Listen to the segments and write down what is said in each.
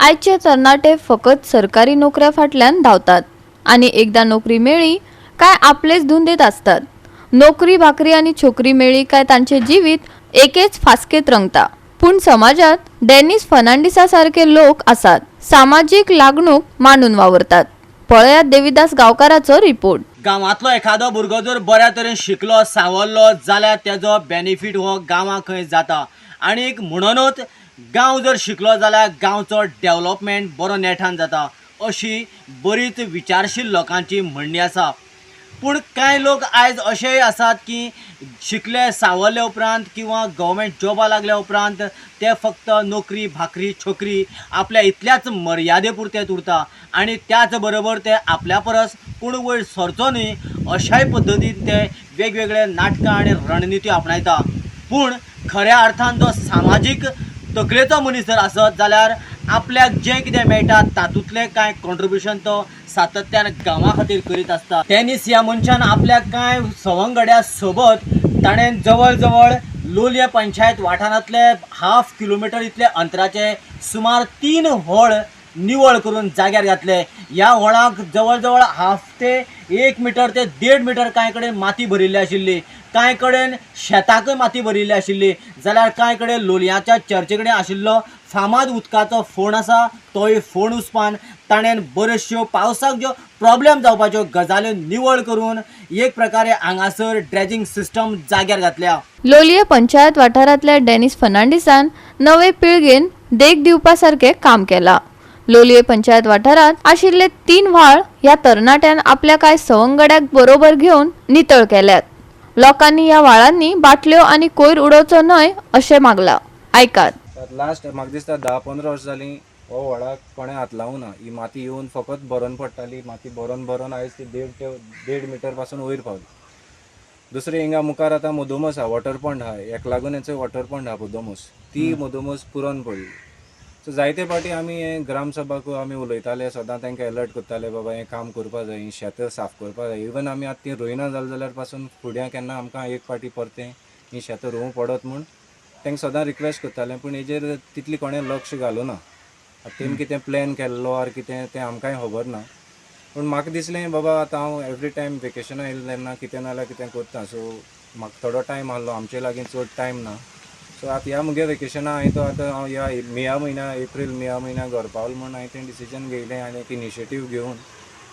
आयचे तरणाटे फकत सरकारी नोकऱ्या फाटल्यान धांवतात आनी एकदां नोकरी मेळ्ळी काय आपलेच धुंदेत आसतात. नोकरी भाकरी आनी छोकरी मेळ्ळी काय तांचे जिवीत एकेच फास्केत रंगता. पूण समाजात डेनिस फर्नांडिसा सारके लोक आसात, सामाजीक लागणूक मानून वावरतात. पळयात देविदास गांवकाराचो रिपोर्ट. गांवांतलो एखादो भुरगो जर बऱ्या तरेन शिकलो सावरलो जाल्यार तेजो बेनिफीट हो गांवाक खंय जाता आनीक म्हणूनच गांव जर शिकलो जाल्यार गांवचो डेवलपमेंट बरो नेटान जाता अशी बरीच विचारशील लोकांची म्हणणी आसा. पूण कांय लोक आयज अशेय आसात की शिकले सावरले उपरांत किंवा गव्हर्मेंट जॉबा लागल्या उपरांत ते फक्त नोकरी भाकरी छोकरी आपल्या इतल्याच मर्यादे पुरतेच उरता आनी त्याच बरोबर ते आपल्या परस कोण वयर सरचो न्ही अशाय पद्दतीन ते वेगवेगळे नाटकां आनी रणनिती आपणायता. पूण खऱ्या अर्थान जो सामाजीक तकलेचो मनीस जर आसत जाल्यार आपल्याक जें कितें मेळटा तातूंतलें कांय कॉन्ट्रिब्युशन तो सातत्यान गांवा खातीर करीत आसता. टेनीस ह्या मनशान आपल्या कांय सवंगड्या सोबत ताणें जवळ जवळ लोलयें पंचायत वाठारांतले हाफ किलोमिटर इतले अंतराचे सुमार 3 होळ निवळ करून जाग्यार घातले. ह्या होळाक जवळ जवळ हाफ ते 1 मिटर ते 1.5 मिटर कांय कडेन माती भरिल्ली आशिल्ली, कांय कडेन शेताकय माती भरिल्ली आशिल्ली, जाल्यार कांय कडेन लोलयांच्या चर्चे कडेन आशिल्लो फामाद उदकाचो फोंड आसा तोय फोंड उसपान ताणें बऱ्योचश्यो पावसाक ज्यो प्रॉब्लेम जावपाच्यो गजाल्यो निवळ करून एक प्रकारे हांगासर ड्रेजिंग सिस्टम जाग्यार घातल्या. लोलये पंचायत वाठारांतल्या डेनिस फर्नांडिसान नवे पिळगेन देख दिवपा सारकें काम केलां. लोलये पंचायत वाठारांत आशिल्ले 3 व्हाळ ह्या तरणाट्यान आपल्या कांय सवंगड्याक बरोबर घेवन नितळ केल्यात. लोकांनी ह्या व्हाळांनी बाटल्यो आनी कोयर उडोवचो न्हय अशें मागलां. आयकात. लास्ट म्हाका दिसता 10-15 वर्सां जालीं हो व्हडाक कोणें हात लावूं ना. ही माती येवन फकत भरून पडटाली, माती भरून भरून आयज ती 1.5 मिटर पासून वयर पावली. दुसरें हिंगा मुखार आतां मदोमस आहा, वॉटर पॉयंट आहा, हेका लागून हेचो वॉटर पॉयंट आहा मदोमस, ती मदोमस पुरोन पडली. सो जायते फावटी आमी हे ग्रामसभाक आमी उलयताले, सदां तांकां एलर्ट करताले, बाबा हें काम करपा जाय, ही शेतां साफ करपा जाय. इवन आमी आतां ती रोयना जालें जाल्यार पासून फुड्यां केन्ना आमकां एक फावटी परतें ही शेतां रोवूं पडत म्हूण तांकां सदां रिक्वेस्ट करताले. पूण हेजेर तितली कोणें लक्ष घालूं ना. आतां तेमी कितें प्लॅन केल्लो ऑर कितें तें आमकांय खबर ना. पूण म्हाका दिसलें बाबा आतां हांव एवरी टायम वेकेशनां येयलें तेन्ना कितें ना जाल्यार कितें करता. सो म्हाका थोडो टायम आहलो, आमचे लागीं चड टायम ना. सो आतां ह्या मुगे वेकेशनां हांवें तो आतां हांव ह्या मेया म्हयन्या, एप्रील मेया म्हयन्या घर पावलो म्हूण हांवें तें डिसिजन घेयलें आनी एक इनिशिएटीव घेवन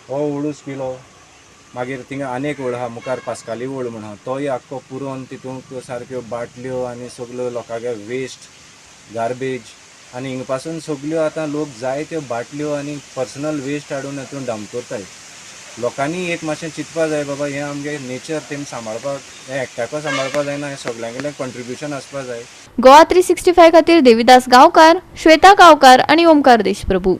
हो वळूस केलो. मागीर थिंगा आनी एक व्हळ आहा मुखार, पास्काली व्हळ म्हूण आहा, तोय आख्खो पुरोवन तितूंत सारक्यो बाटल्यो आनी सगल्यो लोकांगे वेस्ट गार्बेज आनी हिंगा पासून सगल्यो आतां लोक जायत्यो बाटल्यो आनी पर्सनल वेस्ट हाडून हितून डंप करताय. लोकांनी एक मातशें चिंतपा जाय बाबा हें आमगे नेचर तेमी सांबाळपाक, हें एकट्याको सांबाळपा जायना, हें सगल्यांगेलें कॉन्ट्रिब्युशन आसपा जाय. गोवा 365 खातीर देविदास गांवकार, श्वेता गांवकार आनी ओमकार देशप्रभू.